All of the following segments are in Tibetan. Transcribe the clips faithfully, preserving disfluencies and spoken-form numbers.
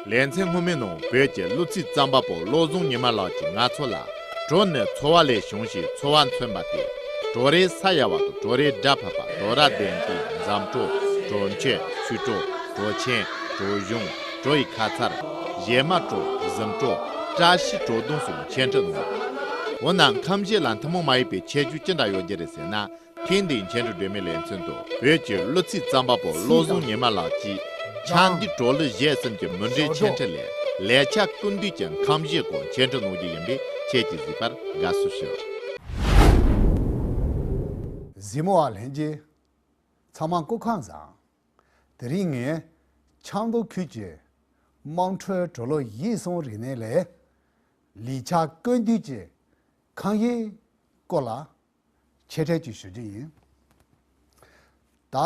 ལེ་ཚན་སྔོན་མའི་ནང་བོད་ཀྱི་གླུ་ཚིག་རྩོམ་པ་པོ་བློ་བཟང་ཉི་མ་ལགས་ཀྱིས་ང་ཚོ་ལ། བྲོ་ནི་འཚོ་བ་ལས་བྱུང་ཞིང་འཚོ་བ་མཚོན་པ་སྟེ། བྲོ་རེ་ས་ཡ་བ་དང་བྲོ་རེ་སྒྲ་ཕབ་པ། བྲོ་ར་ལྡན་ཏིང་། འཛམ་བྲོ། བྲོ་མཆེད། ཆུ་བྲོ། བྲོ་ཆེན། བྲོ་གཞུང་། བྲོ་ཡི་ཁ་མཚར། གཞས་མ་བྲོ། གཟིམ་བྲོ། བཀྲ་ཤིས་བྲོ་བརྡུང་སོགས་འཆད་ཁྲིད་གནང་བ། འོ་ན་ཁམས་བཞེས་ལ་ཐུན་མོང་མ་ཡིན་པའི་ཁྱད་ཆོས་ཅི་འདྲ་ཡོད་རྒྱུ་རེད་ཟེར་ན། ཐེངས་འདིའི་འཆད་ཁྲིད་སྒྲོན་མེའི་ལེ་ཚན་དུ་བོད་ཀྱི་གླུ་ཚིག་རྩོམ་པ་པོ་བློ་བཟང་ཉི་མ་ལགས་ཀྱིས་ཆར་འདི་བྲོ་གླུ་གཞས་གསུམ་གྱི་མུ་འབྲེལ་འཆད་ཁྲིད་ལས། ལེགས་ཆ་ཀུན་འདུས་ཀྱི་ཁམས་བཞེས་སྐོར་འཆད་ཁྲིད་གནང་རྒྱུ་ཡིན་པས། ཁྱེད་ཀྱིས་གཟིགས་པར་དགའ་བསུ་ཞུ། གཟིགས་མོ་བ་ལྷན་རྒྱས། ཚང་མ་སྐུ་ཁམས་བཟང་། དེ་རིང་ངས་ཆབ་མདོ་ཁུལ་གྱི་དམངས་ཁྲོད་བྲོ་གླུ་ཡིད་གསུམ་རིག་གནས་ལས། ལེགས་ཆ་ཀུན་འདུས་ཀྱི་ཁམས་བཞེས་སྐོར་ལ་འཆད་ཁྲིད་ཅིག་ཞུ་རྒྱུ་ཡིན། ད་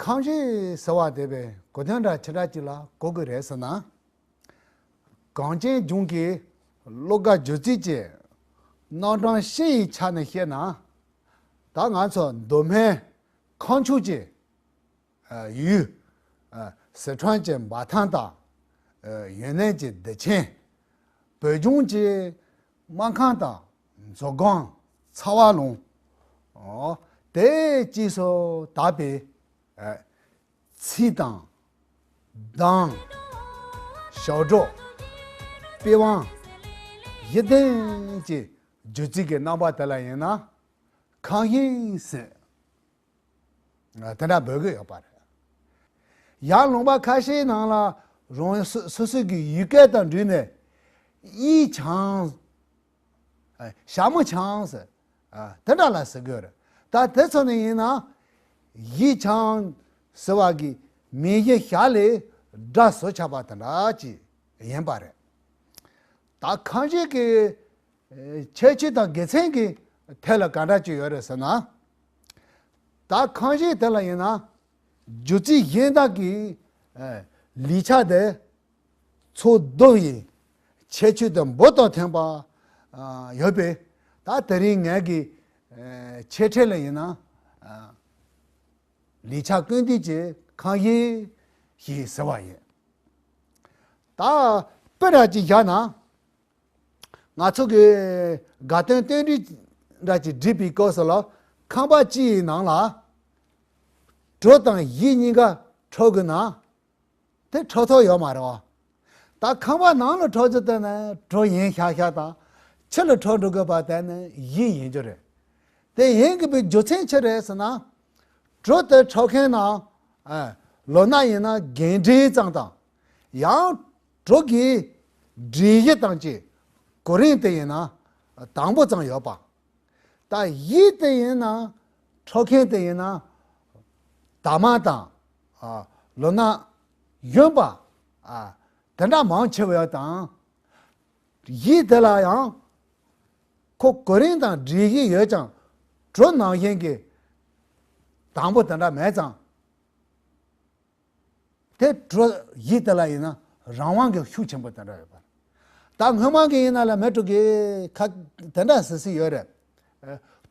ཁམས་བཞེས་ཟེར་བ་དེ་བས་གོ་དོན་འདྲ་ཆེ་དྲགས་ཅིག་ལ་གོ་དགོས་རེད་ཟེར་ན། གངས་ཅན་ལྗོངས་ཀྱི་གླུ་གར་སྒྱུ་རྩལ་གྱི་རྣམ་གྲངས་སྤྱི་ཡི་ཆ་ནས་བཤད་ན། ད་ང་ཚོ་མདོ་སྨད་ཁམས་ཕྱོགས་ཀྱི་ཡུལ། སི་ཁྲོན་གྱི་འབའ་ཐང་དང་། ཡུན་ནན་གྱི་བདེ་ཆེན། བོད་ལྗོངས་ཀྱི་སྨར་ཁམས་དང་མཛོ་སྒང་། ཚ་བ་ལུང་། དེ་གཅིག་སུ་དག་པའི་ཚིག་དང་། གདངས། ཞབས་བྲོ། པི་ཝང་། གཞས་ལྡན་གྱི་སྒྱུ་རྩལ་གྱི་རྣམ་པ་དེ་ལ་ཡིན་ན་ཁམས་བཞེས་ཟེར། དེ་འདྲ་འབོད་ཀྱི་ཡོད་པ་རེད། ཡང་ལུང་པ་ཁ་ཤས་ནང་ལ་རང་སོ་སོ་སོ་གི་ཡུལ་སྐད་དང་འདྲེས་ནས་གཡས་བྱང་། ཞྭ་མོ་བྱང་ཟེར། དེ་འདྲ་ལ་ཟེར་གྱི་ཡོད་རེད། ད་དེ་ཚོ་ནི་ཡིན་ན་གཡས་བྱང་ཟེར་བ་གི་མིང་གཞི་ཞྭ་ལས་སྒྲ་བཟོ་ཆགས་པ་དེ་འདྲ་ཅིག་ཡིན་པ་རེད། ད་ཁམས་བཞེས་ཀྱི་ཁྱད་ཆོས་དང་དགེ་མཚན་གྱི་ཐད་ལ་ག་འདྲ་ཅིག་ཡོད་རེད་ཟེར་ན། ད་ཁམས་བཞེས་དེ་ལ་ཡིན་ན་སྒྱུ་རྩལ་གཞན་དག་གི་ལེགས་ཆ་དེ་ཚོ་བསྡོམས་ཡིན་ཁྱད་ཆོས་དེ་འབུར་དང་ཐོན་པ་ཡོད་པས། ད་དེ་རིང་ངས་ཀྱི་འཆད་ཁྲིད་ལ་ཡིན་ན་ལེགས་ཆ་ཀུན་འདུས་ཀྱི་ཁམས་བཞེས་ཞེས་ཟེར་བ་ཡིན། ད་དཔེ་འདྲ་ཅིག་བཞག་ན། ང་ཚོ་གི་དགའ་སྟོན་རྟེན་འབྲེལ་འདྲ་ཅིག་བསྒྲིགས་པའི་སྐབས་སུ་ལ་ཁང་པ་གཅིག་ཡི་ནང་ལ་བྲོ་དང་གཞས་གཉིས་ཀ་འཁྲབ་དགོས་ན་དེ་འཁྲབ་ཐབས་ཡོད་མ་རེད་བ། ད་ཁང་པ་ནང་ལ་འཁྲབ་རྒྱུ་དེ་ནི་བྲོ་ཡིན་ཤག་ཤག་དང་ཕྱི་ལ་འཁྲབ་འགྲོ་དགོས་པ་དེ་ནི་གཞས་ཡིན་རྒྱུ་རེད། དེ་ཡིན་དགོས་པའི་རྒྱུ་མཚན་ཅི་རེད་ཟེར་ན། བྲོ་དེ་འཁྲབ་མཁན་ནང་ལོ་ན་ཡིན་ན་རྒན་གྲས་ཙམ་དང་། ཡང་བྲོ་གི་སྒྲིག་གཞི་དང་བཅས་གོ་རིམ་དེ་ཡིན་ན་དང་པོ་ཙམ་ཡོད་པ། ད་གཞས་དེ་ཡིན་ན་འཁྲབ་མཁན་དེ་ཡིན་ན་དར་མ་དང་། ལོ་ན་གཞོན་པ། དེ་འདྲ་མང་ཆེ་བ་དང་། གཞས་དེ་ལ་ཡང་ཁོ་གོ་རིམ་དང་སྒྲིག་གཞི་ཡོད་ཀྱང་བྲོ་ནང་བཞིན་གྱི་དང་པོ་དེ་འདྲ་མེད་ཙང་། དེ་བྲོ་གཞས་དེ་ལ་ཡིན་ན་རང་དབང་གི་ཤུགས་ཆེན་པོ་དེ་འདྲ་ཡོད་པ། ད་སྔོན་མ་གི་ཡིན་ན་ལ་མེ་ཏོག་གི་ཁ་དེ་འདྲ་ཟེར་སྲིད་ཡོད་རེད།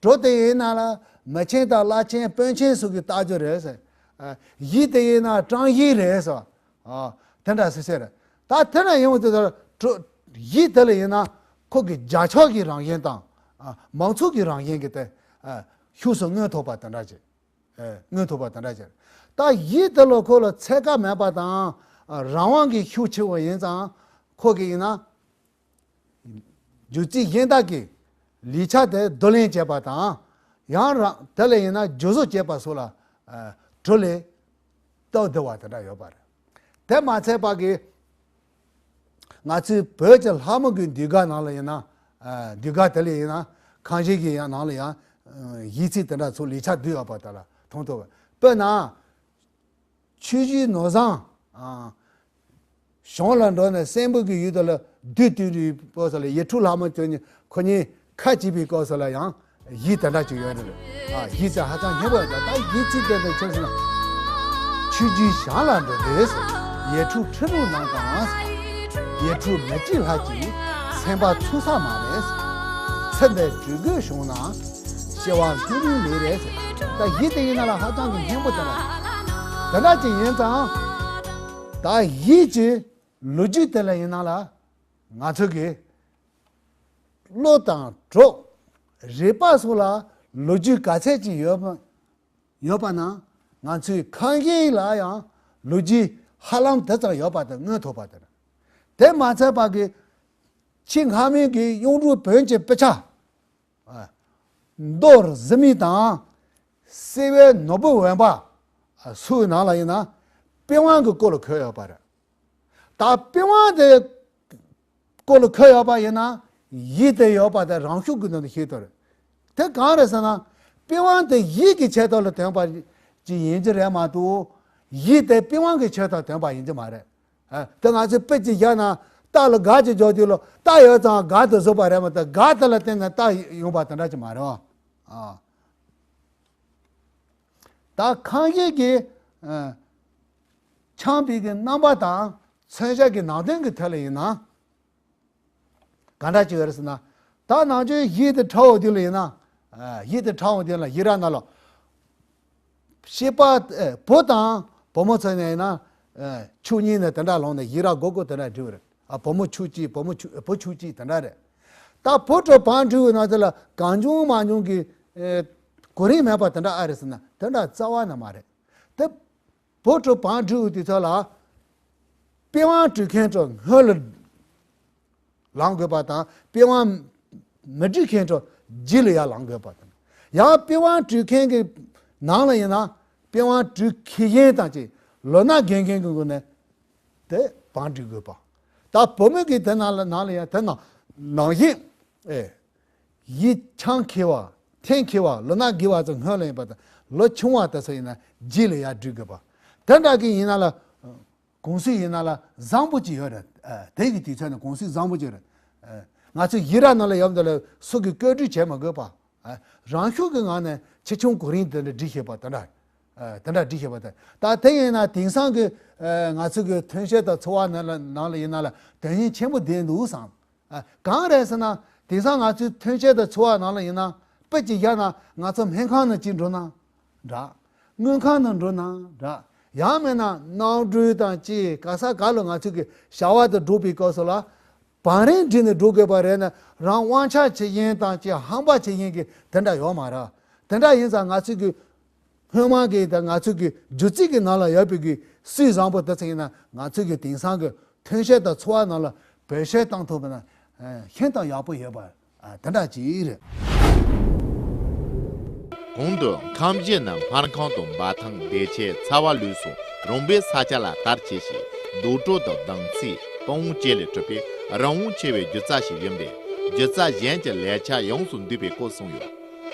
བྲོ་དེ་ཡིན་ན་ལ་མི་ཆེན་དང་བླ་ཆེན་དཔོན་ཆེན་སོགས་ཀྱིས་བཏགས་རྒྱུ་རེད་ཟེར། གཞས་དེ་ཡིན་ན་སྤྲང་གཞས་རེད་ཟེར། དེ་འདྲ་ཟེར་ཟེར། ད་དེ་འདྲ་ཡོང་དུས་ད་བྲོ་གཞས་དེ་ལ་ཡིན་ན་ཁོ་གི་རྒྱ་ཆོག་གི་རང་བཞིན་དང་། མང་ཚོགས་ཀྱི་རང་བཞིན་གྱི་དེ་ཤུགས་སུ་མངོན་ཐུབ་པ་དེ་འདྲ་ཅིག་མངོན་ཐུབ་པ་དེ་འདྲ་ཅིག་ད་གཞས་དེ་ལ་ཁོ་ལ་ཚད་བཀག་མེད་པ་དང་རང་དབང་གི་ཤུགས་ཆེ་བ་ཡིན་ཙང་ཁོ་གི་ཡིན་ན། སྒྱུ་རྩལ་གཞན་དག་གི་ལེགས་ཆ་དེ་བསྡུ་ལེན་བྱེད་པ་དང་། ཡང་རང་དེ་ལ་ཡིན་ན་བསྒྱུར་བཟོ་བྱེད་པ་སོགས་ལ་བྲོ་ལས་སྟབས་བདེ་བ་དེ་འདྲ་ཡོད་པ་རེད། དེ་མ་ཚད་པ་གི་ང་ཚོའི་བོད་ཀྱི་ལྷ་མོ་གི་ཟློས་གར་ནང་ལ་ཡིན་ན། ཟློས་གར་དེ་ལ་ཡིན་ན་ཁམས་བཞེས་ཀྱི་ཡང་ནང་ལ་ཡང་གཞས་ཚིག་དེ་འདྲ་ཚོ་ལེགས་ཆ་བསྡུས་ཡོད་པ་དེ་ལ་མཐོང་ཐུབ། དཔེར་ན། ཆུ་བཞི་ནོར་བཟང་། གཞུང་ལ་འགྲོ་ནས་སྲིན་པོ་གི་ཡུལ་དུ་ལ་བདུད་བཏུལ་བའི་སྐབས་སུ་ལ་ཡེ་ཕྲུག་ལྷ་མོ་ཁྱོད་ཉིད་ཁོ་གཉིས་ཁ་གཅིག་པའི་སྐབས་སུ་ལ་ཡང་གཞས་དེ་འདྲ་ཅིག་ཡོད་རེད། གཞས་ཚིག་ཧ་ཅང་སྙན་པོ་ཡོད། ད་གཞས་ཚིག་དེ་ནི་ཁྱོད་ཟེར་ན། ཆུ་རྒྱུན་བྱང་ལ་འགྲོ་དུས་ཟེར། ཡེ་ཕྲུག་ཁྲི་རུ་ནང་དང་ཟེར། ཡེ་ཕྲུག་མི་གཅིག་ལྷག་ཅིག་སེམས་པ་ཚུགས་ས་མ་རེད་ཟེར། ཚེ་འདི་གྲོལ་དགོས་བྱུང་ན། སྐྱེ་བ་སྔ་མའི་ལས་རེད་ཟེར། ད་གཞས་དེ་ཡིན་ན་ལ་ཧ་ཅང་གི་སྙན་པོ་དེ་འདྲ། དེ་འདྲ་ཅིག་ཡིན་ཙང་། ད་གཞས་ཀྱི་ ལོ་རྒྱུས་དེ་ལ་ཡིན་ན་ལ་ང་ཚོ་གི་བློ་དང་གྲོགས་རིག་པ་སོགས་ལ་ལོ་རྒྱུས་ག་ཚད་ཅིག་ཡོད་པ་ཡོད་པ་ན། ང་ཚོའི་ཁམས་ཞིང་ལ་ཡང་ལོ་རྒྱུས་ཧ་ལམ་དེ་ཙམ་ཡོད་པ་དེ་མངོན་ཐུབ་པ་དེ་རེད། དེ་མ་ཚད་པ་གི་ཕྱི་སྔ་མའི་གི་གཡུང་དྲུང་བོན་གྱི་དཔེ་ཆ། ཨ། མདོ་གཟིགས་མིག་དང་། སེ་བའི་ནོར་བུ་འོད་འབར་སོགས་ནང་ལ་ཡིན་ན་པི་ཝང་གི་སྐོར་ལ་འཁོད་ཡོད་པ་རེད། ད་པི་ཝང་དེ་སྐོར་ལ་འཁོད་ཡོད་པ་ཡིན་ན་ཡིད་དེ་ཡོད་པ་དེ་རང་ཤུགས་ཀྱིས་ནང་དུ་ཤེས་ཐུབ་རེད། དེ་གང་རེད་ཟེར་ན། པི་ཝང་དེ་ཡིད་ཀྱི་ཆེད་དོན་ལ་བཏོན་པ་ཅིག་ཡིན་གྱི་རེད་མ་གཏོགས། ཡིད་དེ་པི་ཝང་གི་ཆེད་དུ་བཏོན་པ་ཡིན་གྱི་མ་རེད། ཨ། དེ་ང་ཚོས་དཔེ་ཅིག་བཞག་ན་རྟ་ལ་སྒ་ཅིག་འཇོག་དུས་ལ་རྟ་ཡོད་ཙང་སྒ་དེ་བཟོས་པ་རེད་མ་གཏོགས། སྒ་དེ་ལ་བརྟེན་ནས་རྟ་ཡོང་པ་དེ་འདྲ་ཅིག་མ་རེད་བ། ཨ། ད་ཁམས་ཞིང་གི་ཨ་ཆགས་པའི་གི་རྣམ་པ་དང་མཚོན་བྱ་གི་ནང་དོན་གྱི་ཐད་ལ་ཡིན་ན། ག་འདྲ་ཅིག་ཡོད་རེད་ཟེར་ན། ད་ནང་ཆོས་ཡིད་དེ་ཕྲ་བོ་དེ་ལ་ཡིན་ན། ཨ། ཡིད་དེ་ཕྲ་བོ་དེ་ལ་ཡིད་ར་ན་ལོ། ཤེས་པ། ཨེ། བུ་དང་བུ་མོ་ཚོ་ནས་ཡིན་ན། ཨེ། ཆུ་གཉིས་ནས་དེ་འདྲ་ལོངས་ནས་ཡིད་ར་སྒོ་སྒོ་དེ་འདྲ་འབྲི་བ་རེད། ཨ། བུ་མོ་ཆུ་གཅིག་བུ་མོ་ཆུ་བུ་ཆུ་གཅིག་དེ་འདྲ་རེད། ད་བུ་གྲུ་བང་འབྲི་བའི་ནང་དེ་ལ་གང་བྱུང་མང་བྱུང་གི། ཨེ། གོ་རིམ་མེད་པ་དེ་འདྲ་ཨ་རེད་ཟེར་ན་དེ་འདྲ་རྩ་བ་ནས་མ་རེད། དེ། བུ་གྲུ་བང་འབྲི་བའི་དུས་ཚོད་ལ། པི་ཝང་འབྲི་མཁན་ཚོ་སྔོན་ལ་ལངས་དགོས་པ་དང་། པི་ཝང་མི་འབྲི་མཁན་ཚོ་རྗེས་ལ་ཡར་ལངས་དགོས་པ་དང་། ཡང་པི་ཝང་འབྲི་མཁན་གྱི་ནང་ལ་ཡིན་ན། པི་ཝང་འབྲི་མཁན་དང་གཅིག་ལོ་ན་རྒན་མཁན་གྱི་སྒོ་ནས་དེ་བང་འབྲི་དགོས་པ། ད་བུ་མོ་གི་དེ་ནང་ལ་ནང་ལ་ཡང་དེ་ནང་ནང་བཞིན། ཨེ། ཡིད་ཆང་འཁྱིལ་བ། འཐེན་འཁྱིལ་བ། ལོ་ན་རྒས་པ་ཚོ་སྔོན་ལ་ཡིན་པ་དང་། ལོ་ཆུང་བ་དེ་ཚོ་ཡིན་ན་རྗེས་ལ་ཡར་འབྲི་དགོས་པ། དེ་འདྲ་གི་ཡིན་ན་ལ། གུང་སེང་ཡིན་ན་ལ་བཟང་པོ་ཅིག་ཡོད་རེད། ཨ། དེ་གི་དུས་ཚོད་ནས་གུང་སེང་བཟང་པོ་ཅིག་རེད། ཨ། ང་ཚོ་ཡིད་ར་ན་ལ་ཡོད་འདི་ལ་སུ་གི་བཀོད་སྒྲིག་བྱེད་མ་དགོས་པ། ཨ། རང་ཤུགས་ཀྱི་ངང་ནས་ཆེ་ཆུང་གོ་རིམ་དེ་འདྲ་སྒྲིག་ཤེས་པ་དེ་འདྲ། ཨ། དེ་འདྲ་སྒྲིག་ཤེས་པ་དེ། ད་དེ་ཡིན་ན་དེང་སང་གི། ཨ། ང་ཚོ་གི་ཐོན་སྐྱེད་དང་འཚོ་བ་ནང་ལ་ནང་ལ་ཡིན་ན་ལ་དོན་སྙིང་ཆེན་པོ་ལྡན་འདུག་བསམ། ཨ། གང་རེད་ཟེར་ན། དེང་སང་ང་ཚོའི་ཐོན་སྐྱེད་དང་འཚོ་བ་ནང་ལ་ཡིན་ན། དཔེ་ཅིག་བཞག་ན་ང་ཚོ་སྨན་ཁང་ནང་ཅིག་འགྲོ་ན་འདྲ། དངུལ་ཁང་ནང་འགྲོ་ན་འདྲ། ཡང་མིན་ན་གནམ་གྲུ་དང་ཅིག་ག་ས་ག་ལ་ང་ཚོ་གི་བྱ་བ་དེ་འགྲུབ་པའི་སྐབས་སུ་ལ། བང་རིམ་བསྒྲིགས་ནས་འགྲོ་དགོས་པ་རེད་ན། རང་དབང་ཆ་བྱེད་མཁན་དང་ཅིག་ཧམ་པ་བྱེད་མཁན་གྱི་དེ་འདྲ་ཡོད་མ་རེད། དེ་འདྲ་ཡིན་ཙང་ང་ཚོ་གི་སྔོན་མ་གི་དང་ང་ཚོ་གི་སྒྱུ་རྩལ་གི་ནང་ལ་ཡོད་པའི་གི་སྲོལ་བཟང་པོ་དེ་ཚོ་ཡིན་ན། ང་ཚོ་གི་དེང་སང་གི་ཐོན་སྐྱེད་དང་འཚོ་བ་ནང་ལ་བེད་སྤྱོད་བཏང་ཐུབ་པ་ན། ཨ། ཤིན་ཏུ་ཡག་པོ་ཡོད་པ། ཨ། དེ་འདྲ་ཅིག་རེད། གོང་དུ་ཁམས་ཞིང་ནི་སྨར་ཁམས་དང་འབའ་ཐང་བདེ་ཆེན་ཚ་བ་ལུད་སོགས་རོང་པའི་ས་ཆ་ལ་དར་ཆེ་ཞིང་། རྡོ་གྲོག་དང་སྡོང་རྩེ། སྤང་བོ་བཅས་ལས་གྲུབ་པའི་རིན་གོང་ཆེ་བའི་སྒྱུ་རྩལ་ཞིག་ཡིན་པས། སྒྱུ་རྩལ་གཞན་གྱི་ལེགས་ཆ་ཡོངས་སུ་འདུས་པའི་སྐོར་གསུངས་ཡོད།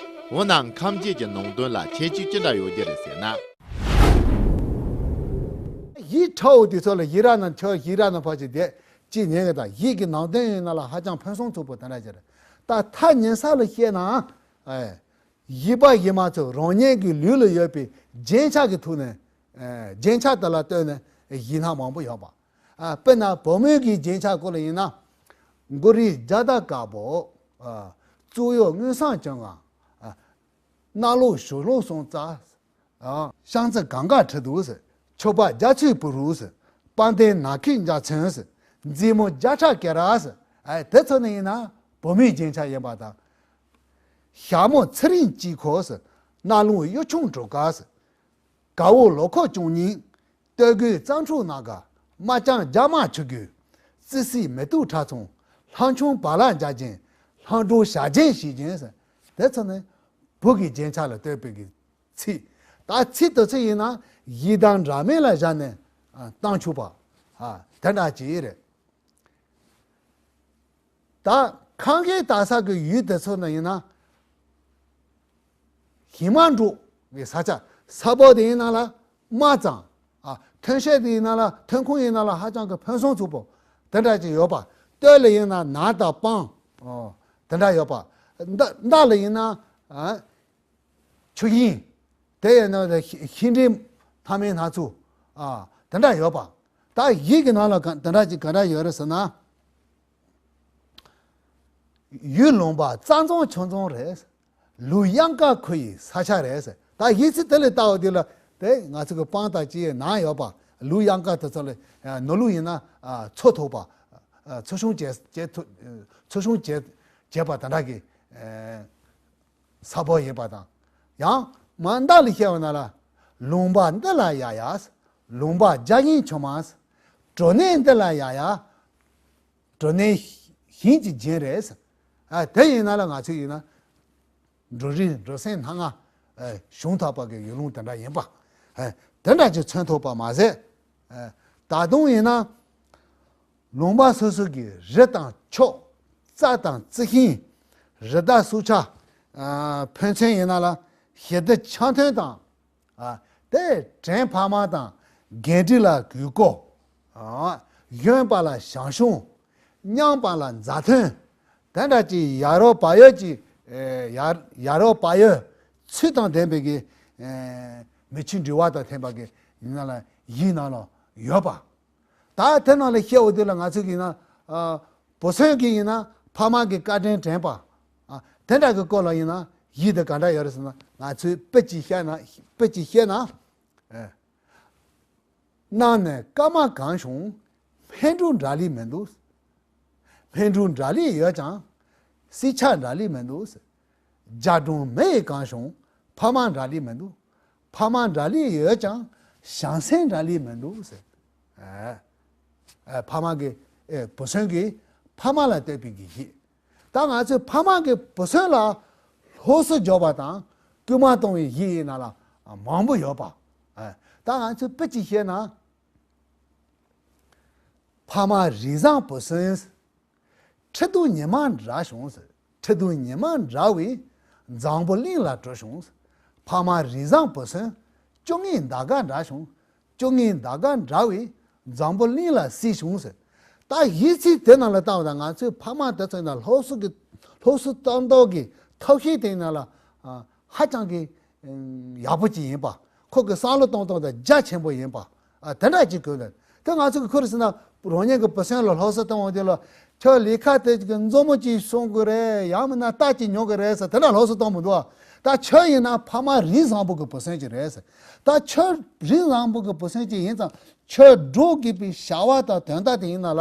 འོ་ན་ཁམས་ཞིང་གི་ནང་དོན་ལ་ཁྱད་ཆོས་ཅི་འདྲ་ཡོད་རྒྱུ་རེད་ཟེར་ན། ཡིད་ཕྲ་བོ་དེ་ཚོ་ལ་ཡིད་ར་ན་ཆོ་ཡིད་ར་ན་ཕ་ཅིག་བསྡད་ཅིག་ཉན་གི་དང་། ཡིད་ཀྱི་ནང་དོན་ཡིན་ན་ལ་ཧ་ཅང་ཕུན་སུམ་ཚོགས་པོ་དེ་འདྲ་ཅིག་རེད། ད་ཐག་ཉེ་ས་ལ་བཤད་ན། ཨེ། གཞས་པ་གཞས་མ་ཚོས་རང་ཉིད་ཀྱི་ལུས་ལ་ཡོད་པའི་རྒྱན་ཆ་གི་ཐོག་ནས། ཨེ། རྒྱན་ཆ་དེ་ལ་ལྟོས་ནས་གཞས་སྣ་མང་པོ་ཡོད་པ། ཨ། དཔེར་ན་བུ་མོའི་གི་རྒྱན་ཆ་སྐོར་ལ་ཡིན་ན། མགོ་རིལ་རྒྱ་དར་དཀར་པོ། ཨ། གཙུག་གཡུ་དངུལ་སྲང་བཅོ་ལྔ། ཨ། སྣ་ལོགས་ཞོ་ལོང་སྲོང་རྩ། ཨ། ཤང་རྩི་གང་ག་ཁྲི་གདུགས་ཟེར། ཕྱུ་པ་རྒྱ་མཚོའི་བུ་རུ་ཟེར། པང་གདན་ནག་ཁུས་འཇའ་ཚོན་ཟེར། མཛེས་མོ་བརྒྱ་ཕྲག་སྐེ་རགས་ཟེར། ཨ། དེ་ཚོ་ནི་ཡིན་ན་བུ་མོའི་རྒྱན་ཆ་ཡིན་པ་དང་། ཞྭ་མོ་ཚེ་རིང་དཀྱིལ་འཁོར་ཟེར། སྣ་ལོང་གཡུ་ཆུང་གྲུ་ཁ་ཟེར། དཀར་པོ་ལོ་ཁོག་བཅུ་གཉིས། སྟོད་གོས་གཙང་ཕྲུག་སྣ་དཀར། དམར་ལྕང་རྒྱ་དམར་ཆུ་རྒྱུས། རྩི་སྲིད་མེ་ཏོག་ཁྲ་ཚོམ། ལྷམ་ཆུང་བ་ལང་རྒྱ་རྒྱན། ལྷམ་སྒྲོག་ཞྭ་རྒྱན་བཞི་རྒྱན་ཟེར། དེ་ཚོ་ནི་བུ་གི་རྒྱན་ཆ་ལ་ལྟོས་པའི་གི་ཚིག་ད་ཚིག་དེ་ཚོ་ཡིན་ན་གཞས་དང་འདྲ་མིན་ལ་བཞག་ནས་བཏང་ཆོག་པ། ཨ། དེ་འདྲ་ཅིག་རེད། ད་ཁམས་ཞིང་དག་ས་གི་ཡུལ་དེ་ཚོ་ན་ཡིན་ན། ཞིང་དམའ་འབྲོག་གི་ས་ཆ། ས་བབ་དེ་ཡིན་ན་ལ་དམའ་ཙང་། ཨ། ཐོན་སྐྱེད་དེ་ཡིན་ན་ལ་ཐོན་ཁུངས་ཡིན་ན་ལ་ཧ་ཅང་གི་ཕུན་སུམ་ཚོགས་པོ་དེ་འདྲ་ཅིག་ཡོད་པ། སྟོད་ལ་ཡིན་ན་ནགས་དང་སྤང་། ཨོ། དེ་འདྲ་ཡོད་པ། མདའ་མདའ་ལ་ཡིན་ན། ཨ། ཆུ་ཞིང་། དེ་ཡིན་ན་ཤིང་འབྲས་སྣ་མིན་སྣ་ཚོགས། ཨ། དེ་འདྲ་ཡོད་པ། ད་གཞས་ཀྱི་ནང་ལ་ག་དེ་འདྲ་ཅིག་ག་འདྲ་ཡོད་རེད་ཟེར་ན། ཡུལ་ལུང་པ་རྩྭ་འཛོམས་ཆུ་འཛོམས་རེད། ལུས་གཡང་དཀར་ཁུ་ཡི་ས་ཆ་རེད་ཟེར། ད་གཞས་ཚིག་དེ་ལས་ལྟ་བ་དེ་ལ་དེ་ང་ཚོ་གི་སྤང་དང་བཅས་ནགས་ཡོད་པ། ལུག་གཡང་དཀར་དེ་ཚོ་ལ་ནོར་ལུག་ཡིན་ན་ཨ་འཚོ་ཐུབ་པ། ཨ་འཚོ་སྲུང་བྱེད་བྱེད་ཐུབ། འཚོ་སྲུང་བྱེད་བྱེད་པ་དེ་འདྲ་གི་ཨ་ས་ཕོ་ཡིན་པ་དང་། ཡང་མ་འདའ་ལ་བཤད་པ་ན་ལ། ལུང་པ་འདི་ལ་ཡ་ཡ། ལུང་པ་རྒྱ་ཡིན་ཆུང་མ། གྲོ་ནས་འདི་ལ་ཡ་ཡ། གྲོ་ནས་ཞིང་གི་རྒྱན་རེད། ཨ་དེ་ཡིན་ན་ལ་ང་ཚོས་ཡིན་ན། འབྲུ་རིགས་འབྲུ་སྲན་སྣ་ལྔ་ཨ་བྱུང་ཐུབ་པ་གི་ཡུལ་ལུང་དེ་འདྲ་ཡིན་པ། ཨ་དེ་འདྲ་ཅིག་མཚོན་ཐུབ་པ་མ་ཟད། ཨ་ད་དུང་ཡིན་ན། ལུང་པ་སོ་སོ་གི་རི་དང་ཕྱོགས། རྩྭ་དང་རྩི་ཤིང་། རི་དྭགས་སྲོག་ཆགས། ཨ་ཕན་ཚུན་ཡིན་ན་ལ་ཞི་བདེ་འཆམ་མཐུན་དང་། ཨ་དེ་བྲན་ཕ་མ་དང་འགན་འཁྲི་ལ་གུས་བཀུར། ཨ་གཞོན་པ་ལ་ཞང་ཞུང་། མཉམ་པ་ལ་མཛའ་མཐུན། དེ་འདྲ་ཅིག་ཡ་རབས་བག་ཡོད་ཀྱི་ཨེ་ཡ་ཡ་རབས་བག་ཡོད་ཚུལ་དང་ལྡན་པའི་གི་ཨེ་མི་ཆོས་འབྲེལ་བ་དང་ལྡན་པ་གི་ཡིན་ན་ལ་ཡིག་ནང་ལ་ཡོད་པ། ད་དེ་ནང་ལ་བཤད་འོ་དེ་ལ་ང་ཚོ་གི་ཡིན་ན་ཨ་བུ་སོན་གི་ཡིན་ན་ཕ་མ་གི་བཀའ་དྲིན་དྲན་པ། ཨ་དེ་འདྲ་གི་སྐོར་ལ་ཡིན་ན་ཡིག་དེ་ག་འདྲ་ཡོད་རེད་ཟེར་ན། ང་ཚོས་དཔེ་ཅིག་བཤད་ན་དཔེ་ཅིག་བཤད་ན། ཨེ། གནམ་ནས་སྐར་མ་གང་བྱུང་། སྨན་འབྲུ་འདྲ་ལི་མི་འདུག། སྨན་འབྲུ་འདྲ་ལི་ཡོད་ཀྱང་། བསྲེག་བཅད་འདྲ་ལི་མི་འདུག། རྒྱ་གྲོང་མི་ཡི་གང་བྱུང་། ཕ་མ་འདྲ་ལི་མི་འདུག། ཕ་མ་འདྲ་ལི་ཡོད་ཀྱང་། བྱང་སེམས་འདྲ་ལི་མི་འདུག་ཟེར། ཨ་ཨ་ཕ་མ་གི་ཨེ་བུ་སོན་གྱི་ཕ་མ་ལ་བསྟོད་པའི་གི་ཡིག། ད་ང་ཚོས་ཕ་མ་གི་བུ་སོན་ལ་སློབ་གསོ་རྒྱོབ་པ་དང་སྐུལ་མ་གཏོང་བའི་ཡིག་ཡིན་ན་ལ་མང་པོ་ཡོད་པ། ཨ་ད་ང་ཚོས་དཔེ་ཅིག་བཤད་ན། ཕ་མ་རིགས་བཟང་བུ་སོན། ཁྲི་གདུགས་ཉི་མ་འདྲ་བྱུང་། ཁྲི་གདུགས་ཉི་མ་འདྲ་བའི་འཛམ་བུ་གླིང་ལ་འགྲོ་བྱུང་། ཕ་མ་རིགས་བཟང་བུ་སོན། བཅོ་ལྔའི་ཟླ་སྐར་འདྲ་བྱུང་། བཅོ་ལྔའི་ཟླ་སྐར་འདྲ་བའི་འཛམ་བུ་གླིང་ལ་བསྲེགས་བྱུང་ཟེར། ད་ཡིག་ཚིག་དེ་ནང་ལ་བལྟས་པ་དང་ང་ཚོའི་ཕ་མ་དེ་ཚོ་ཡིན་ན་སློབ་གསོ་གི་སློབ་གསོ་གཏོང་སྟངས་ཀྱི་ཐབས་ཤེས་དེ་ཡིན་ན་ལ་ཨ་ཧ་ཅང་གི་ཨམ་ཡག་པོ་ཅིག་ཡིན་པ། ཁོ་གི་བསམ་བློ་གཏོང་སྟངས་དེ་རྒྱ་ཆེན་པོ་ཡིན་པ། ཨ་དེ་འདྲ་ཅིག་དགོས་ལ། དེ་ང་ཚོ་གི་ཁུར་ཟེར་ན་རང་ཉིད་ཀྱི་བུ་སོན་ལ་སློབ་གསོ་གཏོང་བ་དེ་ལ་ཁྱོད་ལས་ཀ་དེ་གི་མཛོ་མོ་ཅིག་སྲུང་དགོས་རེད། ཡང་མིན་ན་རྟ་ཅིག་ཉོ་དགོས་རེད་ཟེར་དེ་འདྲ་སློབ་གསོ་གཏོང་མི་འདུག། ཨ་ད་ཁྱོད་ཡིན་ན་ཕ་མ་རིགས་བཟང་པོ་གི་བུ་སོན་ཅིག་རེད་ཟེར། ད་ཁྱོད་རིགས་བཟང་པོ་གི་བུ་སོན་ཅིག་ཡིན་ཙང་ཁྱོད་སྒྲུབ་དགོས་པའི་བྱ་བ་དང་དོན་དག་དེ་ཡིན་ན་ལ་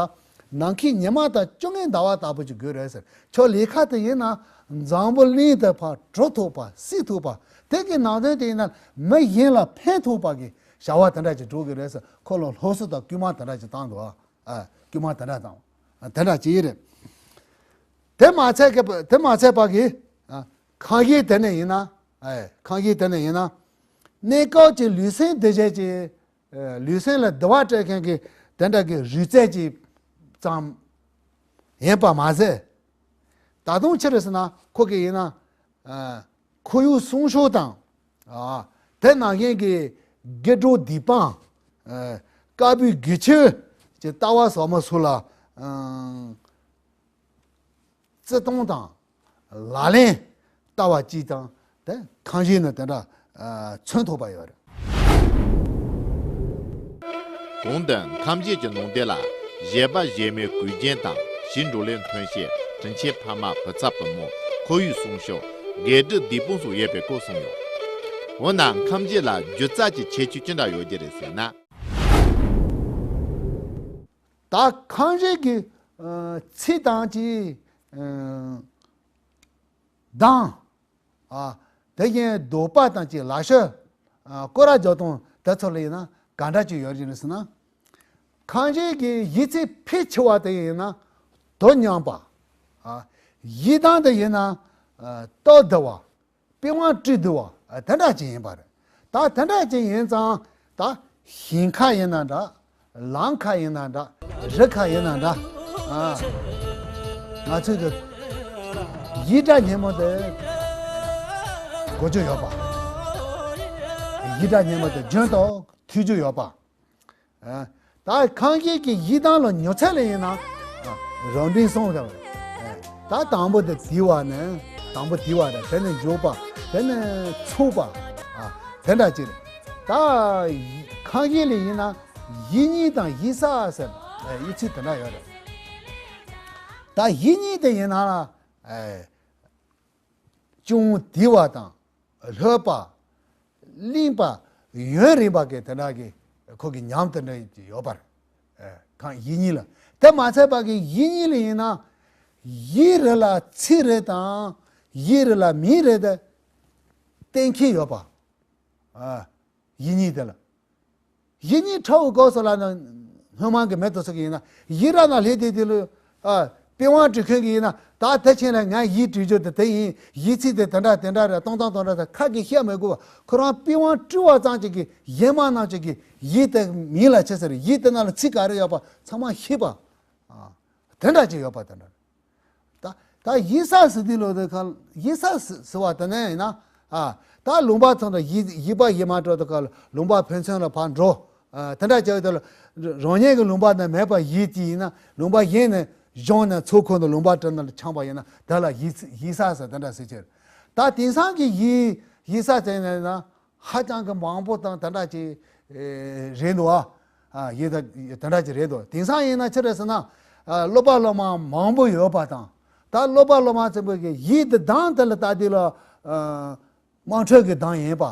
ནམ་མཁའི་ཉི་མ་དང་བཅོ་ལྔའི་ཟླ་བ་ལྟ་བུ་ཅིག་དགོས་རེད་ཟེར། ཁྱོད་ལས་ཀ་དེ་ཡིན་ན་འཛམ་བུ་གླིང་དེ་ཕར་འགྲོ་ཐུབ་པ་བསྲེག་ཐུབ་པ། དེ་གི་ནང་དོན་དེ་ཡིན་ན་མི་གཞན་ལ་ཕན་ཐོགས་པ་གི་བྱ་བ་དེ་འདྲ་ཅིག་སྒྲུབ་དགོས་རེད་ཟེར། ཁོ་ལ་སློབ་གསོ་དང་སྐུལ་མ་དེ་འདྲ་ཅིག་བཏང་འདུག། ཨ་སྐུལ་མ་དེ་འདྲ་བཏང་། ཨ་དེ་འདྲ་ཅིག་རེད། དེ་མ་ཚད་ཀྱི་དེ་མ་ཚད་པ་གི་ཨ་ཁང་གཞིས་དེ་ནས་ཡིན་ན། ཨ་ཁང་གཞིས་དེ་ནས་ཡིན་ན། གནས་སྐབས་ཀྱི་ལུས་སེམས་བདེ་བྱེད་ཀྱི་ཨ་ལུས་སེམས་ལ་བདེ་བ་སྤྲད་མཁན་གྱི་དེ་འདྲ་གི་རུས་རྩལ་ཅིག་ཙམ་ཡིན་པ་མ་ཟད། ད་དུང་ཕྱིར་ཟེར་ན་ཁོ་གི་ཡིན་ན། ཨ་ཁོར་ཡུག་སྲུང་སྐྱོབ་དང་། ཨ་དེ་ནང་བཞིན་གྱི་དགེ་སྒྲུབ་སྡིག་སྤང་། ཨ་དཀར་པོའི་དགེ་ཆོས་ཀྱི་ལྟ་བ་ཟབ་མོ་སོགས་ལ་ཨ་བརྩི་མཐོང་དང་ལག་ལེན་བསྟར་བ་གཅིག་དང་དེ་ཁང་གཞིས་ནི་དེ་འདྲ་ཨ་མཚོན་ཐུབ་པ་ཡོད་རེད། གོང་དུ་ཁང་གཞིས་ཀྱི་ནང་དོན་ལ་གཞས་པ་གཞས་མའི་གོས་རྒྱན་དང་ཞིང་འབྲོག་ལས་ཐོན་སྐྱེད་དྲིན་ཆེན་ཕ་མ་བུ་ཚ་བུ་མོ་ཁོར་ཡུག་སྲུང་སྐྱོབ་དགེ་སྒྲུབ་སྡིག་སྤོང་སོགས་ཡོད་པའི་སྐོར་གསུངས་ཡོད། འོ་ན་ཁང་གཞིས་ལ་སྒྱུ་རྩལ་གྱི་ཁྱད་ཆོས་ཅི་འདྲ་ཡོད་ཀྱི་རེད་ཟེར་ན། ད་ཁང་གཞིས་ཀྱི་ཨ་ཚིག་དང་ཅིག་ཨ་གདངས། ཨ་དེ་བཞིན་འདོད་པ་དང་ཅིག་ལག་ཤེས། ཨ་སྐོར་ར་རྒྱག་སྟངས་དེ་ཚོ་ལ་ཡིན་ན་ག་འདྲ་ཅིག་ཡོད་ཀྱི་རེད་ཟེར་ན། ཁང་གཞིས་ཀྱི་གཞས་ཚིག་ཕལ་ཆེ་བ་དེ་ཡིན་ན་དོན་མཉམ་པ། ཨ་གཞས་གདངས་དེ་ཡིན་ན་ཨ་སྟབས་བདེ་བ། པི་ཝང་བཀྲུས་བསྡུ་བ་དེ་འདྲ་ཅིག་ཡིན་པ་རེད། ད་དེ་འདྲ་ཅིག་ཡིན་ཙང་ད་ཞིང་ཁ་ཡིན་ན་འདྲ། ལམ་ཁ་ཡིན་ན་འདྲ། རི་ཁ་ཡིན་ན་འདྲ། ཨ་ང་ཚོས་ཀྱི་གཞས་སྒྲ་སྙན་མོ་དེ་གོ་རྒྱུ་ཡོད་པ། གཞས་སྒྲ་སྙན་མོ་དེ་རྒྱུན་དུ་ཐོས་རྒྱུ་ཡོད་པ། ཨ་ད་ཁང་གཞིས་ཀྱི་གཞས་གདངས་ལ་ཉོ་ཚད་ལ་ཡིན་ན་ཨ་རབ་འབྲིང་གསུམ་རེད། ཨ་ད་དང་པོ་དེ་དེ་བ་ནས་དང་པོ་དེ་བ་རེད། དེ་ནས་མགྱོགས་པ། དེ་ནས་ཚུགས་པ། ཨ་དེ་འདྲ་ཅིག་རེད། ད་ཁང་གཞིས་ལ་ཡིན་ན་གཞི་རྙིང་དང་གཞི་གསར་ཟེར་ཨ་དབྱེ་ཚིག་དེ་འདྲ་ཡོད་རེད། ད་གཞི་རྙིང་དེ་ཡིན་ན་ཨ་ཅུང་དེ་བ་དང་། ལྷོད་པ། བརླིང་པ། ཡུན་རིང་བ་གི་དེ་འདྲ་གི་ ཁོ་གི་ཉམས་དེ་འདྲ་ཡོད་པ་རེད། ཨ། གང་ཡིད་གཉིས་ལ། དེ་མ་ཚད་པ་གི་ཡིད་གཉིས་ལ་ཡིན་ན། ཡིད་རེ་ལ་ཚིག་རེ་དང་། ཡིད་རེ་ལ་མིང་རེ་དེ་གཏན་འཁེལ་ཡོད་པ། ཨ། ཡིད་གཉིས་དེ་ལ། ཡིད་གཉིས་ཕྲ་བའི་སྐབས་སུ་ལ་ནི། སྔོན་མ་གི་མི་དེ་ཚོ་གི་ཡིན་ན། ཡིད་རང་ན་ལྷས་དེ་དེ་ལ། ཨ། པི་ཝང་བྲི་མཁན་གི་ཡིན་ན། ད་དེ་ཕྱིན་ལ་ང་ཡིད་བྲི་རྒྱུ་དེ་དེ་ཡིན། ཡིད་ཚིག་དེ་དེ་འདྲ་དེ་འདྲ་རེད། གཏོང་སྟངས་དེ་འདྲ་དེ་ཁ་གིས་བཤད་མི་དགོས་པ། ཁོ་རང་པི་ཝང་བྲི་བ་ཙམ་ཅིག་གིས་ཡིད་མ་རྣམས་ཅིག་གིས་ཡིད་དེ་མིང་ལ་ཆི་ཟེར། ཡིད་དེ་ནང་ལ་ཚིག་ག་རེ་ཡོད་པ་ཚང་མ་ཤེས་པ། ཨ། དེ་འདྲ་ཅིག་ཡོད་པ་དེ་འདྲ། ད་ད་ཡིད་གསལ་ཟེར་དུས་ལོ་དེ་ཁ་ཡིད་གསལ་ཟེར་བ་དེ་ནས་ཡིན་ན། ཨ། ད་ལུང་པ་ཚང་དུ་ཡིད་ཡིད་པ་ཡིད་མ་གྲོལ་དུས་ཁ་ལུང་པ་ཕན་ཚུན་ལ་ཕར་འགྲོ། ཨ། དེ་འདྲ་བྱས་པའི་དུས་ལ་རང་ཉིད་ཀྱི་ལུང་པ་ནས་མེད་པ་ཡིད་ཀྱིས་ཡིན་ན། ལུང་པ་གཞན་ནས་གཞུང་ནས་ཚོགས་ཁོ་ན་ལུང་པ་གྲོལ་ན་འཆམ་པ་ཡིན་ན། དེ་ལ་ཡིད་ཡིད་གསལ་ཟེར་དེ་འདྲ་ཟེར་གྱི་རེད། ད་དེང་སང་གི་ཡིད་ཡིད་གསལ་ཟེར་ནས་ན། ཧ་ཅང་གི་མང་པོ་དང་དེ་འདྲ་ཅིག་རེད་འདུག་ཨ། ཡིད་དེ་དེ་འདྲ་ཅིག་རེད་འདུག་དེང་སང་ཡིན་ན་ཅི་རེད་ཟེར་ན། སློབ་པ་སློབ་མ་མང་པོ་ཡོད་པ་དང་། ད་སློབ་པ་སློབ་མ་ཚོ་གི་ཡིད་དེ་གདངས་དེ་ལ་ལྟ་དུས་ལ། དམངས་ཁྲོད་ཀྱི་གདངས་ཡིན་པ།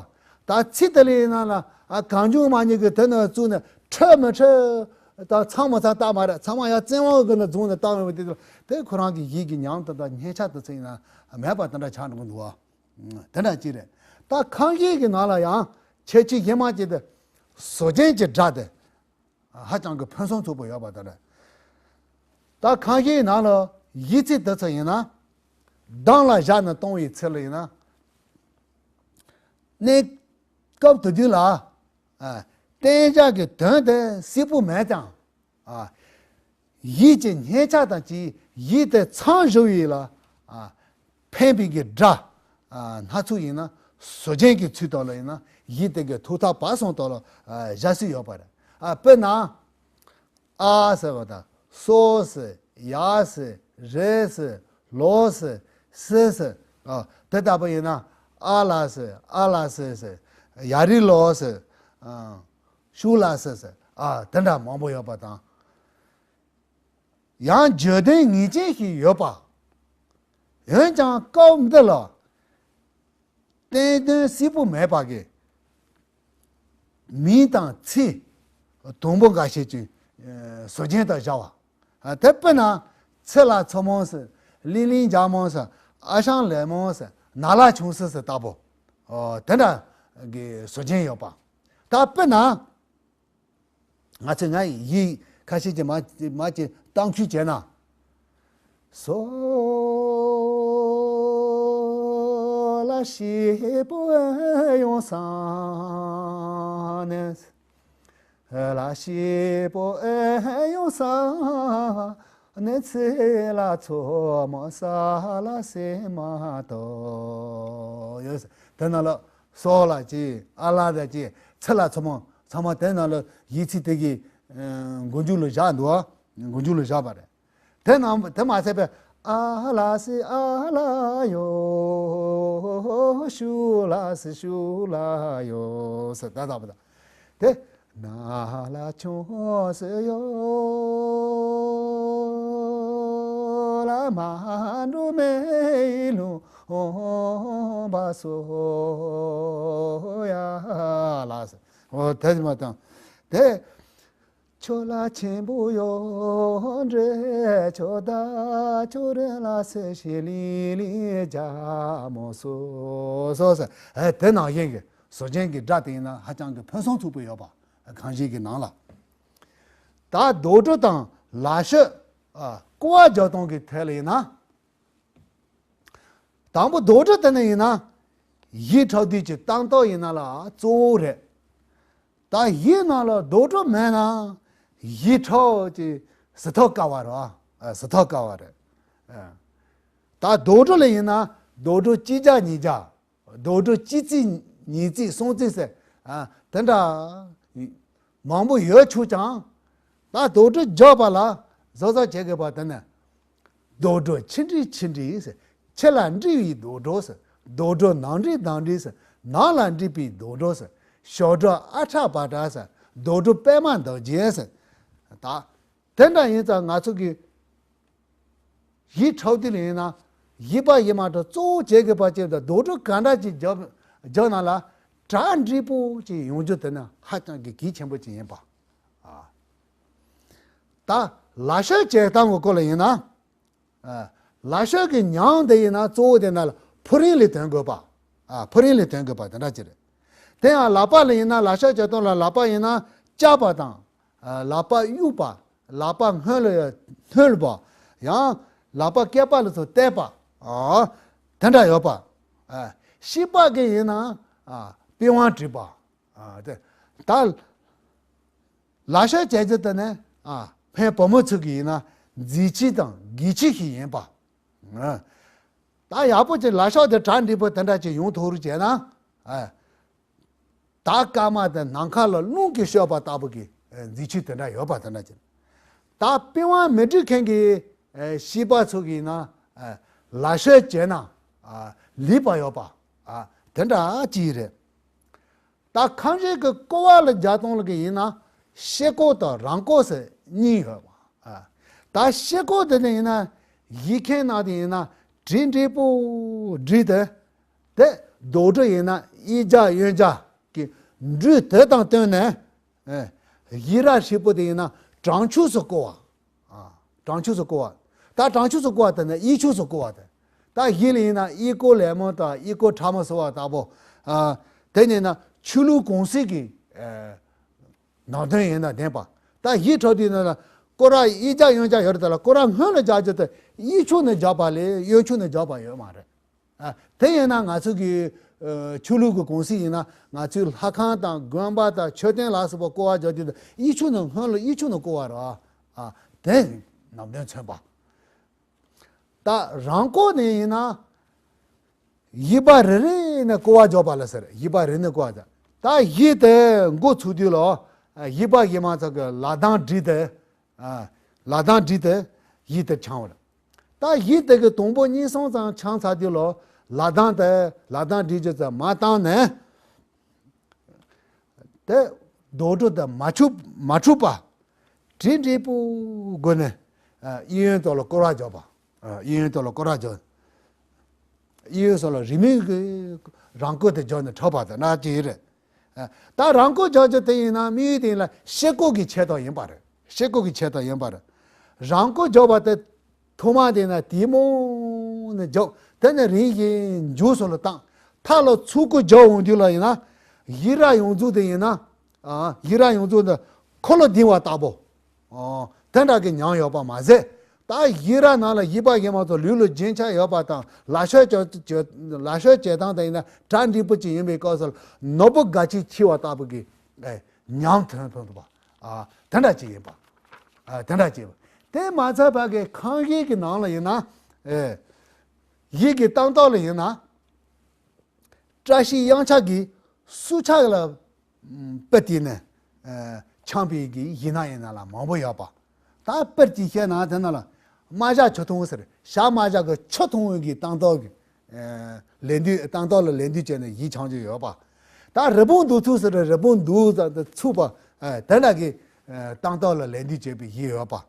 ད་ཚིག་དེ་ལ་ཡིན་ན་ལ། གང་བྱུང་མ་ཉིད་ཀྱི་དེ་ནས་བཙུགས་ནས་འཕྲོད་མི་འཕྲོད། ད་ཚང་མ་ཚང་རྟགས་མ་རེད། ཚང་མ་ཡང་བཙན་དབང་གི་ནས་བཟུང་ནས་བཏང་བའི་དུས་ལ། དེ་ཁོ་རང་གི་ཡིད་ཀྱི་ཉམས་དེ་དང་མཉེན་ཆ་དེ་ཚོ་ཡིན་ན་མེད་པ་དེ་འདྲ་ཆགས་འགྲོ་གི་འདུག་ཨ། དེ་འདྲ་ཅིག་རེད། ད་ཁམས་ཞིང་གི་ནང་ལ་ཡང་ཁྱད་ཆོས་གཞན་མ་ཅིག་དེ་བཟོ་རྒྱན་གྱི་སྒྲ་དེ་ཧ་ཅང་གི་ཕུན་སུམ་ཚོགས་པོ་ཡོད་པ་དེ་རེད། ད་ཁམས་ཞིང་ནང་ལ་ཡིད་ཚིག་དེ་ཚོ་ཡིན་ན། གདངས་ལ་བཞག་ནས་གཏོང་བའི་ཚུལ་ལ་ཡིན་ན། གནས་སྐབས་དེ་དུས་ལ། ཨ། བསྟན་བྱ་གི་དོན་དེ་གསལ་པོ་མེད་ཀྱང་། ཨ། ཡིད་ཀྱི་མཉེན་ཆ་དང་བཅས་ཡིད་དེ་མཚམས་སྦྱོར་བའི་ལ། ཨ། ཕན་པའི་གི་སྒྲ། ཨ། སྣ་ཚོགས་ཡིན་ན་བཟོ་རྒྱན་གྱི་ཚུལ་དག་ལ་ཡིན་ན་ཡིད་དེ་གི་ཐོག་མཐའ་བར་གསུམ་དག་ལ། ཨ། བཞག་སྲོལ་ཡོད་པ་རེད། ཨ། དཔེར་ན། ཨ་ཟེར་བ་དང་སོ་ཟེར་ཡ་ཟེར་རེ་ཟེར་ལོ་ཟེར་སི་ཟེར། ཨ། དེ་ལྟ་བུ་ཡིན་ན་ཨ་ལ་ཟེར་ཨ་ལ་ཟེར་ཟེར་ཡ་རི་ལོ་ཟེར། ཨ། ཤུ་ལ་ཟེར་ཟེར། ཨ། དེ་འདྲ་མང་པོ་ཡོད་པ་དང་། ཡང་བརྗོད་དོན་ངེས་ཅན་ཞིག་ཡོད་པ། འོན་ཀྱང་སྐབས་འདི་ལ་བསྟན་དོན་གསལ་པོ་མེད་པ་གི་མིང་དང་ཚིག་དུམ་བུ་འགའ་ཤས་ཀྱི་བཟོ་རྒྱན་དུ་བཞག་པ། དེ་དཔེར་ན་ཚེ་ལ་མཚོ་མོ་ཟེར། གླིང་གླིང་རྒྱ་མོ་ཟེར། ཨ་ཞང་ལེབ་མོ་ཟེར། ན་ལ་ཆུང་སྲིད་ཟེར་ལྟ་བུ། དེ་འདྲ་གི་བཟོ་རྒྱན་ཡོད་པ། ད་དཔེར་ན། ང་ཚོས་ང་ཡིག་ཁ་ཤས་ཀྱི་མ་མ་ཅིག་གཏམ་ཁུལ་བྱས་ན། སོ་ལ་ཤེས་པོ་ཡོང་སང་ནས། ལ་ཤེས་པོ་ཡོང་སང་ནས། ཚེ་ལ་མཚོ་མོ་ས་ལ་སེ་མ་ཏོ་ཡོད། དེ་ན་ལ། སོ་ལ་ཅི། ཨ་ལ་ད་ཅི། ཚེ་ལ་མཚོ་མོ། ཚང་མ་དེ་ནང་ལ་ཡིད་ཚིག་དེ་གི་མགོ་མཇུག་ལ་བཞག་འདུག་མགོ་མཇུག་ལ་བཞག་པ་རེད། དེ་ནང་དེ་མ་ཚད་པའི་ཨ་ལ་སི་ཨ་ལ་ཡོ། ཤུ་ལ་སི་ཤུ་ལ་ཡོ་ཟེར་ད་ད་པ་ད། དེ་ན་ལ་ཆུང་སི་ཡོ། ལ་མ་འགྲོ་མེ་ལུང་བ་སོ་ཡ་ལ་ཟེར། འོ་དེ་མ་དང་། དེ་ཆོ་ལ་ཆེན་པོ་ཡོ་འདྲེ་ཆོ་ད་ཆོ་རེ་ལ་སེ་ཤེ་ལི་ལི་ཇ་མོ་སོ་སོ་ཟེར། ཨེ་དེ་ནང་བཞིན་གྱི་བཟོ་རྒྱན་གྱི་སྒྲ་དེ་ཡིན་ན་ཧ་ཅང་གི་ཕུན་སུམ་ཚོགས་པོ་ཡོད་པ། གང་ཞིག་གི་ནང་ལ། ད་རྡོག་བྲོ་དང་ལ་ཤོད། ཨ། ཀོ་བ་རྒྱག་སྟངས་ཀྱི་ཐད་ལ་ཡིན་ན། དང་པོ་རྡོག་བྲོ་དེ་ནས་ཡིན་ན། གཞས་འཁྲབ་དུས་ཀྱི་སྟངས་སྟངས་ཡིན་ན་ལ་གཙོ་བོ་རེད། ད་གཞས་ནང་ལ་རྡོག་བྲོ་མེད་ན་གཞས་འཁྲབ་ཀྱི་ཟིན་ཐོ་དཀའ་བ་རེད། ཨ། ཟིན་ཐོ་དཀའ་བ་རེད། ཨ། ད་རྡོག་བྲོ་ལ་ཡིན་ན་རྡོག་བྲོ་གཅིག་བརྒྱབ་གཉིས་བརྒྱབ། རྡོག་བྲོ་གཅིག་བརྩེགས་གཉིས་བརྩེགས་གསུམ་བརྩེགས་ཟེར། ཨ། དེ་འདྲ་མང་པོ་ཡོད་ཆོག་ཀྱང་། ད་རྡོག་བྲོ་རྒྱག་པ་ལ་བཟོ་བཟོ་བྱེད་དགོས་པ་དེ་ནི། རྡོག་བྲོ་ཕྱི་འགྲིག་ཕྱི་འགྲིག་ཟེར། ཕྱི་ལ་འགྲིག་པའི་རྡོག་བྲོ་ཟེར། རྡོག་བྲོ་ནང་འགྲིག་ནང་འགྲིག་ཟེར། ནང་ལ་འགྲིག་པའི་རྡོག་བྲོ་ཟེར། ཞབས་བྲོ་ཨ་ཁྲ་པ་ཏྲ་ཟེར། རྡོག་བྲོ་པད་མ་འདབ་བརྒྱད་ཟེར། ད་དེ་འདྲ་ཡིན་ཙང་ང་ཚོ་གི་གཞས་འཁྲབ་དུས་ལ་ཡིན་ན། གཞས་པ་གཞས་མ་འདྲ་གཙོ་བོ་བྱེད་དགོས་པ་ཅིག་དང་། རྡོག་བྲོ་ག་འདྲ་ཅིག་རྒྱབ་རྒྱབ་ན་ལ་ གྲ་འགྲིག་པོ་ཅིག་ཡོང་རྒྱུ་དེ་ནི་ཧ་ཅང་གི་གལ་ཆེན་པོ་ཅིག་ཡིན་པ། ཨ། ད་ལག་ཤེས་བྱེད་སྟངས་ཀྱི་སྐོར་ལ་ཡིན་ན། ཨ། ལག་ཤེས་ཀྱི་ཉམས་དེ་ཡིན་ན་གཙོ་བོ་དེ་ན་ལ་ཕུ་རིང་ལས་ཐོན་དགོས་པ། ཨ། ཕུ་རིང་ལས་ཐོན་དགོས་པ་དེ་འདྲ་ཅིག་རེད། དེ་ཡང་ལག་པ་ལ་ཡིན་ན་ལག་ཤེས་བྱེད་སྟངས་ལ་ལག་པ་ཡིན་ན་བཅག་པ་དང་། ཨ། ལག་པ་གཡུག་པ། ལག་པ་སྔོན་ལ་སྣོལ་བ། ཡང་ལག་པ་སྐེད་པ་ལ་སོགས་གཏད་པ། ཨ། དེ་འདྲ་ཡོད་པ། ཨ། སྐྱེས་པ་གི་ཡིན་ན། ཨ། པི་ཝང་བྲིས་པ། ཨ། དེ་ད་ལག་ཤེས་བྱ་རྒྱུ་དེ་ནི། ཨ། ཕན་བུ་མོ་ཚོ་གི་ཡིན་ན་མཛེས་ཆས་དང་དགེ་ཆས་ཤིག་ཡིན་པ། ཨ། ད་ཡག་པོ་ཅིག་ལག་ཤེས་དེ་གྲ་འགྲིག་པོ་དེ་འདྲ་ཅིག་ཡོང་ཐུབ་རུ་བྱས་ན། ཨ། ད་སྐར་མ་དེ་ནམ་མཁའ་ལ་རླུང་གིས་གཤོག་པ་ལྟ་བུ་གི། ཨ། མཛེས་ཆས་དེ་འདྲ་ཡོད་པ་དེ་འདྲ་ཅིག་ད་པི་ཝང་མི་འབྲི་མཁན་གྱི། ཨ། སྐྱེས་པ་ཚོ་གི་ཡིན་ན། ཨ། ལག་ཤེས་བྱས་ན། ཨ། ལེགས་པ་ཡོད་པ། ཨ། དེ་འདྲ་ཅིག་རེད། ད་ཁམས་རིགས་ཀྱི་ཀོ་བ་ལ་རྒྱག་སྟངས་ལ་གི་ཡིན་ན་ཤེལ་ཀོ་དང་རང་ཀོ་ཟེར་གཉིས་ཡོད་པ། ཨ། ད་ཤེལ་ཀོ་དེ་ནི་ཡིན་ན་བཞེས་མཁན་ནང་དེ་ཡིན་ན་བྲིས་འབྲས་པོ་བྲིས་ཏེ། དེ་རྡོག་སྒྲུག་ཡིན་ན་གཡས་རྒྱག་གཡོན་རྒྱག་གི་འགྲོས་དེ་དང་བསྟུན་ནས། ཨ། བཞེས་ར་ཧྲིལ་པོ་དེ་ཡིན་ན་བྲང་ཕྱོགས་སུ་བརྐོ་བ། ཨ། བྲང་ཕྱོགས་སུ་བརྐོ་བ། ད་བྲང་ཕྱོགས་སུ་བརྐོ་བ་དེ་ནི་གཡས་ཕྱོགས་སུ་བརྐོ་བ་དེ། ད་བཞེས་ལ་ཡིན་ན་གཡས་སྐོར་ལེབ་མོ་དང་གཡས་སྐོར་ཁྲ་མོ་ཟེར་བ་ལྟ་བུ། ཨ། དེ་ནས་ན་ཆོས་ལུགས་གུང་སེང་གི། ཨ། ནང་དོན་ཡིན་ན་བདེན་པ། ད་བཞེས་འཕྲོ་དེ་ནི་ལ་སྐོར་ར་གཡས་རྒྱག་གཡོན་རྒྱག་ཡོད་རེད། ད་ལ་སྐོར་ར་སྔོན་ལ་རྒྱག་རྒྱུ་དེ་གཡས་ཕྱོགས་ནས་རྒྱག་པ་ལས་གཡོན་ཕྱོགས་ནས་རྒྱག་པ་ཡོད་མ་རེད། ཨ། དེ་ཡིན་ན་ང་ཚོ་གི། ཨ། ཆོས་ལུགས་ཀྱི་གུང་སེང་ཡིན་ན་ང་ཚོའི་ལྷ་ཁང་དང་དགོན་པ་དང་མཆོད་རྟེན་ལ་སོགས་པ་བརྐོ་བ་རྒྱག་དུས་དུ་གཡས་ཕྱོགས་ནས། སྔོན་ལ་གཡས་ཕྱོགས་ནས་བརྐོ་བ་རེད་པ། ཨ། དེ་ནང་དོན་མཚོན་པ། ད་རང་ཀོ་ནས་ཡིན་ན་བཞེས་པ་རེ་རེ་ནས་བརྐོ་བ་རྒྱག་པ་ལ་ཟེར། བཞེས་པ་རེ་ནས་བརྐོ་བ་རྒྱག་ད་བཞེས་དེ་འགོ་ཚུགས་དུས་ལ། ཨ། བཞེས་པ་བཞེས་མ་ཚོ་གི་ལག་གདང་སྒྲིལ་ཏེ། ཨ། ལག་གདང་སྒྲིལ་ཏེ་བཞེས་དེ་འཆང་བ་རེད། ད་བཞེས་དེ་གི་དང་པོ་གཉིས་གསུམ་ཙམ་འཆང་ཚར་དུས་ལ་ལག་གདང་དེ། ལག་གདང་སྒྲིལ་རྒྱུ་ཙམ་མ་བཏང་ནས། དེ་རྡོག་སྒྲུག་དེ་མ་འཁྲུག་མ་འཁྲུག་པ། བྲིས་འབྲས་པོ་སྒོ་ནས། ཨ། གཡས་གཡོན་ཐོག་ལ་སྐོར་བ་རྒྱག་པ། ཨ། གཡས་གཡོན་ཐོག་ལ་སྐོར་བ་རྒྱག་གཡས་གཡོན་སོགས་ལ་རིང་མོའི་གི་རང་བཀོད་དེ་རྒྱག་ནས་འཁྲབ་པ་དེ་འདྲ་ཅིག་རེད། ཨ། ད་རང་བཀོད་རྒྱག་རྒྱུ་དེ་ཡིན་ན་དམིགས་ཡུལ་དེ་ཡིན་ན་ཤེལ་ཀོ་གི་ཆེད་དུ་ཡིན་པ་རེད། ཤེལ་ཀོ་གི་ཆེད་དུ་ཡིན་པ་རེད། རང་བཀོད་རྒྱག་པ་དེ་ཐོག་མ་དེ་ན་དེ་མོ་ནས་རྒྱག་དེ་ནས་རིང་བཞིན་མཇུག་སོགས་ལ་བཏང་། མཐའ་ལ་ཚུར་བཀོད་རྒྱག་འོང་དུས་ལ་ཡིན་ན་བཞེས་ར་ཡོངས་རྫོགས་དེ་ཡིན་ན། ཨ། བཞེས་ར་ཡོངས་རྫོགས་འདི་འཁོར་ལོ་ལྡིང་བ་ལྟ་བུ། ཨ། དེ་འདྲ་གི་ཉམས་ཡོད་པ་མ་ཟད། ད་བཞེས་ར་ནང་ལ་བཞེས་པ་བཞེས་མ་ཚོ་ལུས་ལ་རྒྱུན་ཆགས་ཡོད་པ་དང་། ལག་ཤེས་བྱེད་བྱེད་ལག་ཤེས་བྱེད་སྟངས་དེ་ཡིན་ན་གྲ་འགྲིག་པོ་ཅིག་ཡིན་པའི་སྐབས་སུ་ནོར་བུ་དགའ་ཆེན་འཁྱིལ་བ་ལྟ་བུ་གི། ཨེ། ཉམས་ཐོན་ཐོན་ཐུབ་པ། ཨ། དེ་འདྲ་ཅིག་ཡིན་པ། ཨ། དེ་འདྲ་ཅིག་ཡིན་པ། དེ་མ་ཚད་པ་གི་ཁང་བཞེས་ཀྱི་ནང་ལ་ཡིན་ན། ཨེ། གཞས་ཀྱི་སྟངས་སྟབས་ལ་ཡིན་ན། བཀྲ་ཤིས་གཡང་ཆགས་ཀྱི་སྲོག་ཆགས་ལ། ཨ། དཔེ་བལྟས་ནས། ཨ། འཆང་བའི་གི་གཞས་སྣ་ཡིན་ན་ལ་མང་པོ་ཡོད་པ། ད་དཔེར་གྱིས་བཤད་ན་དེ་ན་ལ་རྨ་བྱ་ཆུ་འཐུང་ཟེར། བྱ་རྨ་བྱ་གི་ཆུ་འཐུང་བའི་གི་སྟངས་སྟབས་ཀྱི། ཨ། ལད་ཟློས། སྟངས་སྟབས་ལ་ལད་ཟློས་བྱས་ནས་གཞས་འཆང་རྒྱུ་ཡོད་པ། ད་རི་བོང་འདུག་ཚུགས་ཟེར། རི་བོང་འདུག་ཟེར་ཚུགས་པ། ཨ། དེ་འདྲ་གི། ཨ། སྟངས་སྟབས་ལ་ལད་ཟློས་བྱས་པའི་གཞས་ཡོད་པ།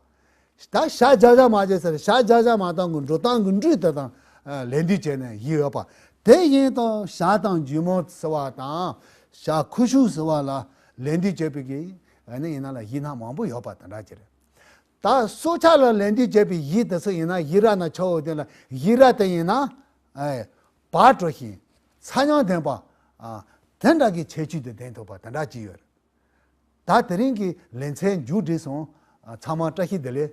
ད་བྱ་རྒྱག་བྱ་མ་བྱེད་ཟེར། བྱ་རྒྱག་བྱ་མ་བཏང་གི་འགྲོ་སྟངས་ཀྱི་འགྲོས་དེ་དང་། ཨ། ལད་ཟློས་བྱས་ནས་གཞས་ཡོད་པ། དེ་བཞིན་དུ་བྱ་དང་རྒྱུ་མོ་ཟེར་བ་དང་། བྱ་ཁུ་བྱུག་ཟེར་བ་ལ་ལད་ཟློས་བྱེད་པའི་གི། ཨ་ནི་ཡིན་ན་ལ་གཞས་སྣ་མང་པོ་ཡོད་པ་དེ་འདྲ་ཅིག་རེད། ད་སྲོག་ཆགས་ལ་ལད་ཟློས་བྱེད་པའི་གཞས་དེ་ཚོ་ཡིན་ན་བཞེས་ར་ན་ཆོག་འོ་དེ་ལ་བཞེས་ར་དེ་ཡིན་ན། ཨེ། བག་དྲོ་ཞིང་ཚ་ཉམས་ལྡན་པ། ཨ། དེ་འདྲ་གི་ཁྱད་ཆོས་དེ་ལྡན་ཐུབ་པ་དེ་འདྲ་ཅིག་ཡོད་རེད། ད་དེ་རིང་གི་ལེ་ཚན་མཇུག་བསྒྲིལ་སོང་། ཚང་མ་བཀྲ་ཤིས་བདེ་ལེགས།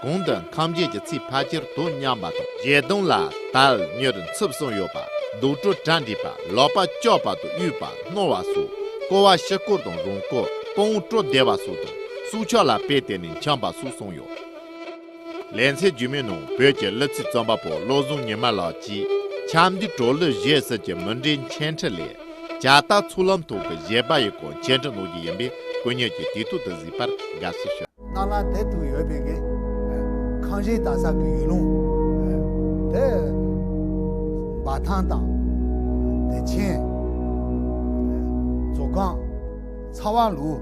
གོང་དུ་ཁམས་བཞེས་ཀྱི་ཚིག་ཕལ་ཆེར་དོན་མཉམ་པ་དང་། བཞེས་སྟངས་ལ་དལ་མྱུར་འཚུབ་གསུམ་ཡོད་པ། རྡོག་སྒྲུག་གྲ་འགྲིག་པ། ལག་པ་བཅག་པ་དང་གཡུག་པ་སྣོལ་བ་སོགས། ཀོ་བ་ཤེལ་ཀོ་དང་རང་ཀོ། པི་ཝང་དཀྲོལ་བདེ་བ་སོགས་དང་། སྲོག་ཆགས་ལ་དཔེ་བལྟས་ནས་འཆང་བ་སོགས་གསུངས་ཡོད། ལེ་ཚན་རྗེས་མའི་ནང་བོད་ཀྱི་གླུ་ཚིག་རྩོམ་པ་པོ་བློ་བཟང་ཉི་མ་ལགས་ཀྱིས་ཆབ་མདོའི་གྲོགས་གླུ་གཞས་ཟེར་གྱི་མུ་འབྲེལ་འཆད་ཁྲིད་ལས། ཇ་རྟ་ཚོགས་ལམ་ཐོག་གི་གཞས་པ་ཡི་སྐོར་འཆད་ཁྲིད་གནང་རྒྱུ་ཡིན་པས་སྐུ་ཉིད་ཀྱིས་དུས་ཐོག་ཏུ་གཟིགས་པར་དགའ་བསུ་ཞུ། སྣ་ལ་དེ་ཐུག་ཡོད་པའི་གི་ཁམས་བཞེས་རྡ་ས་གི་ཡུལ་ལུང་དེ། འབའ་ཐང་དང་། བདེ་ཆེན། མཛོ་སྒང་། ཚ་བ་ལུག